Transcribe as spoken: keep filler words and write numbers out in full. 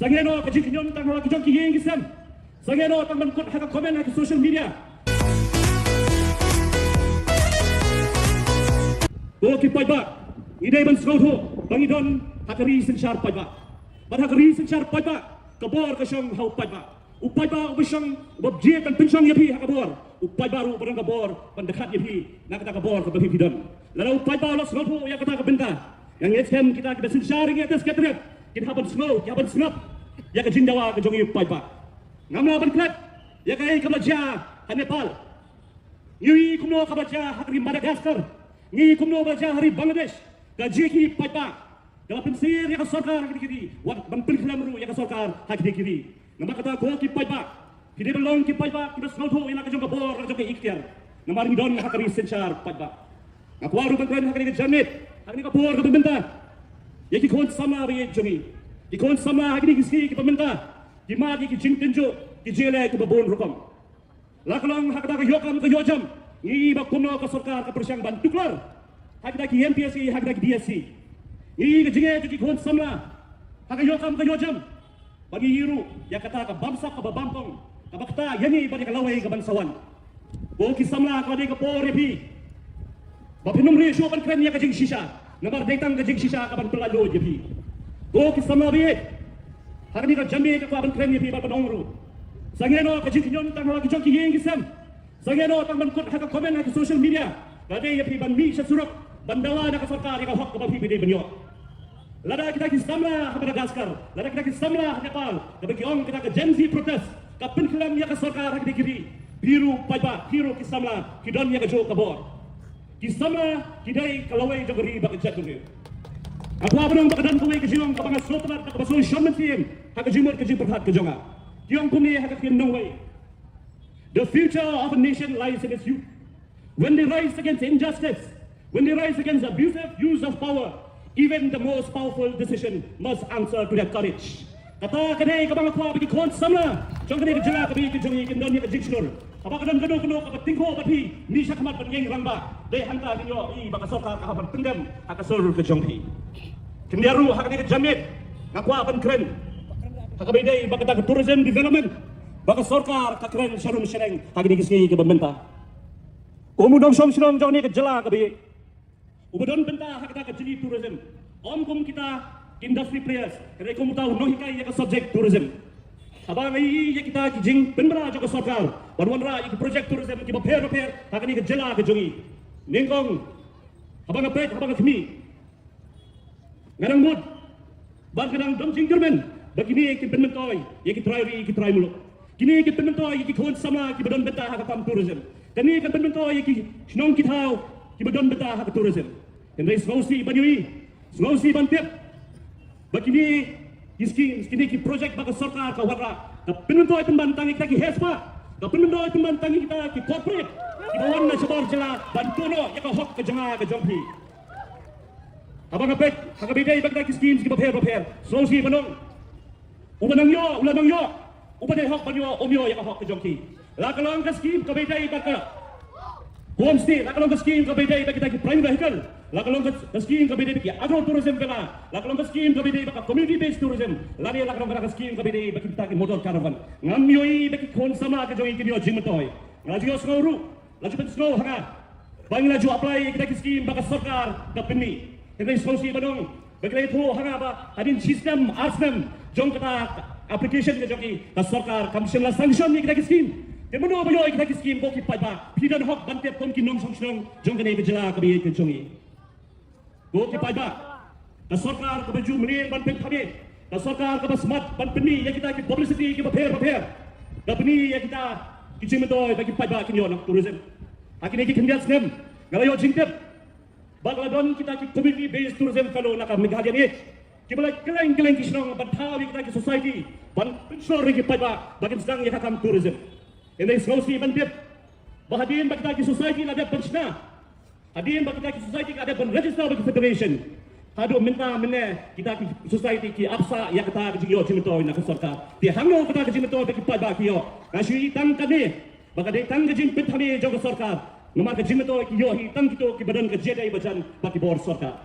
Sangeh noh ka jingkhynñion tang ha la ki jong ki ïing ki sem. Sangeh noh tang ban kut ha ka comment ha ki social media. Ko ki paidbah, ngi dei ban sngewthuh ba ngi don ha ka ri synshar paidbah. Bad ha ka ri synshar paidbah, ka bor ka shong ha u paidbah. U paidbah uba shong, uba jied ban pynshong ïa phi ha ka bor, u paidbah ruh uba don ka bor ban dkhat ïa phi na kata ka bor kaba phi phi don. Lada u paidbah u la sngewthuh ïa kata ka bynta, nga ngeit skhem kita kiba synshar ïa kata ka bynta, ki hap ban sngew, ki hap ban sngap ïa ka jingdawa ka jong u paidbah. Ngam lah ban klet ïa kaei kaba la jia ha Nepal. Ngi ïohi kumno kaba la jia ha ri Madagascar. Ngi ïohi kumno ba la jia ha ri Bangladesh. Ka jingïakhih paidbah ka la pynsyier ïa ka sorkar ha kine ki ri, wat ban pynkhlem ruh ïa ka sorkar ha kine ki ri. Namar kata ko ki paidbah, phi dei ban long ki paidbah kiba sngewthuh ïa la ka jong ka bor, la ka jong ka iktiar. Namar ngi don ha ka ri synshar paidbah. Nga kwah ruh ban kren ha kane ka janmiet, ha kane ka por kaba mynta, ïa ki khun samla ba ïeit jong ngi. Ki khun samla ha kine ki sngi kiba mynta ki mad ïa ki jingtynjuh, ki jingleh kiba bun rukom. La ka long ha kata ka ïoh kam ka ïoh jam, ngi i ba kumno ka sorkar ka pyrshang ban tuklar ha kita ki M P S C, ha kita ki D S C. Ngi i ka jingeh jong ki khun samla ha ka ïoh kam ka ïoh jam, ba ngi i ruh ïa kata ka bamsap kaba bamtong kaba kata ïa ngi bad ïa ka lawei kaban sa wan. Ko ki samla, ka dei ka por ïa phi ba phin ym rieh shuh ban kren ïa ka jingshisha, namar dei tang ka jingshisha kaban pynlait lut ïa phi. Ko ki samla ba ïeit, ha kane ka janmiet nga kwah ban kren ïa phi bad ban ong ruh, sangeh noh ka jingkhynñion tang ha la ki jong ki ïing ki sem. Sangeh noh tang ban kut ha ka comment ha ki social media. Ka dei ïa phi ban mih sha surok ban dawa na ka sorkar ïa ka hok kaba phi phi dei ban ïoh. Lada kita ki samla ha Madagascar, lada kita ki samla ha Nepal, kaba ki ong kita ka Gen Z protest ka pynkhlem ïa ka sorkar ha kine ki ri, phi ruh paidbah, phi ruh ki samla ki don ïa kajuh ka bor. Ki samla ki dei ka lawei jong ka ri bad ka jaitbynriew. Nga kwah ban ong ba ka don kawei ka jinglong kaba nga sngewtynnat, kaba sngewshon mynsiem ha ka jingmut ka jingpyrkhat ka jong nga. Ki ong kumne ha ka ktien nongwei: The future of a nation lies in its youth. When they rise against injustice, when they rise against abusive use of power, even the most powerful decision must answer to their courage. Kata ka dei kaba nga kwah ba ki khun samla jong kane ka jylla kaba ïeit ka jong ngi kin don ïa ka jingshlur. Haba ka don kano kano kaba tyngkhuh bad phi, mih shakhmat ban ïeng rangbah. Dei hangta kin ïohi ba ka sorkar ka hap ban pyndem ha ka sur ka jong phi. Khyndiat ruh ha kane ka janmiet nga kwah ban kren ha kaba ïadei bad kata ka tourism development ba ka sorkar ka kren sharum shaneng ha kine ki sngi kiba mynta. Kum u nongshong shnong jong kane ka jylla kaba ïeit, uba don bynta ha kata ka jylliew tourism, ym kum kita ki industry players, hynrei kum uta u nonghikai ïa ka subject tourism. Haba nga ïohi ïa kita ki jingpynbna jong ka sorkar ban wanrah ïa ki project tourism kiba pher bapher ha kane ka jylla ka jong ngi, nyngkong, haba nga peit, haba nga khmih, nga dang mut bad nga dang don jingkyrmen ba kine kin pynmyntoi ïa ki trai ri, ki trai muluk. Kine kin pynmyntoi ïa ki khun samla kiba don bynta ha ka kam tourism. Kine kin pynmyntoi ïa ki shnong ki thaw kiba don bynta ha ka tourism. Hynrei sngewsih ban ïohi, sngewsih ban tip ba kine ki schemes, kine ki project ba ka sorkar ka wanrah, ka pynmyntoi pynban tang ïa kita ki heh spah, ka pynmyntoi pynban tang ïa kita ki corporate kiba wan na shabar jylla ban tuh noh ïa ka hok ka jong nga ka jong phi. Haba nga peit ha kaba ïadei bad kita ki schemes kiba pher bapher, sngewsih ban ong, uba nang ïoh u la nang ïoh, uba dei hok ban ïoh um ïoh ïa ka hok ka jong ki. La ka long ka scheme kaba ïadei bad ka homestay, la ka long ka scheme kaba ïadei bad kita ki private vehicle, la ka long ka, ka scheme kaba ïadei bad ki agro tourism villa, la ka long ka scheme kaba ïadei bad ka community based tourism, lane la ka long ka scheme kaba ïadei bad kita ki motor caravan. Ngam ïohi ba ki khun samla ka jong ngi kin ïoh jingmyntoi. Nga la ju ïohsngew ruh, la ju pynsngew ha nga ba ngi la ju apply ïa kita ki scheme ba ka sorkar ka pynmih. Hynrei sngewsih ban ong ba ki la ïathuh ha nga ba hadien shi snem ar snem jong kata ka application ka jong ki, ka sorkar kam shym la sanction ïa kita ki scheme. Te mano ba ïoh ïa kita ki scheme? Ko ki paidbah, phi don hok ban tip kum ki nongshong shnong jong kane ka jylla kaba ïeit ka jong ngi. Ko ki paidbah, ka sorkar kaba ju mlien ban pynthame, ka sorkar kaba smat ban pynmih ïa kita ki publicity kiba pher bapher, ka pynmih ïa kita ki jingmyntoi ba ki paidbah kin ïoh na tourism. Ha kine ki khyndiat snem nga la ïoh jingtip ba ka la don kita ki community based tourism fellow na ka Meghalaya Age kiba la kylleng kylleng ki shnong ban thaw ïa kita ki society ban pynshlur ïa ki paidbah ba kin sdang ïa ka kam tourism. Hynrei sngewsih ban tip ba hadien ba kita ki society la dep ban shna, hadien ba kita ki society ki la dep ban register bad ki federation, haduh mynta mynne kita ki society ki ap sah ïa kata ka jingïoh jingmyntoi na ka sorkar. Te hangno kata ka jingmyntoi ba ki paidbah ki ïoh? Nga shu ïohi tang kane ba ka dei tang ka jingpynthame jong ka sorkar, namar ka jingmyntoi ki ïoh hi tang kito kiba don ka jingïadei bajan bad ki bor sorkar.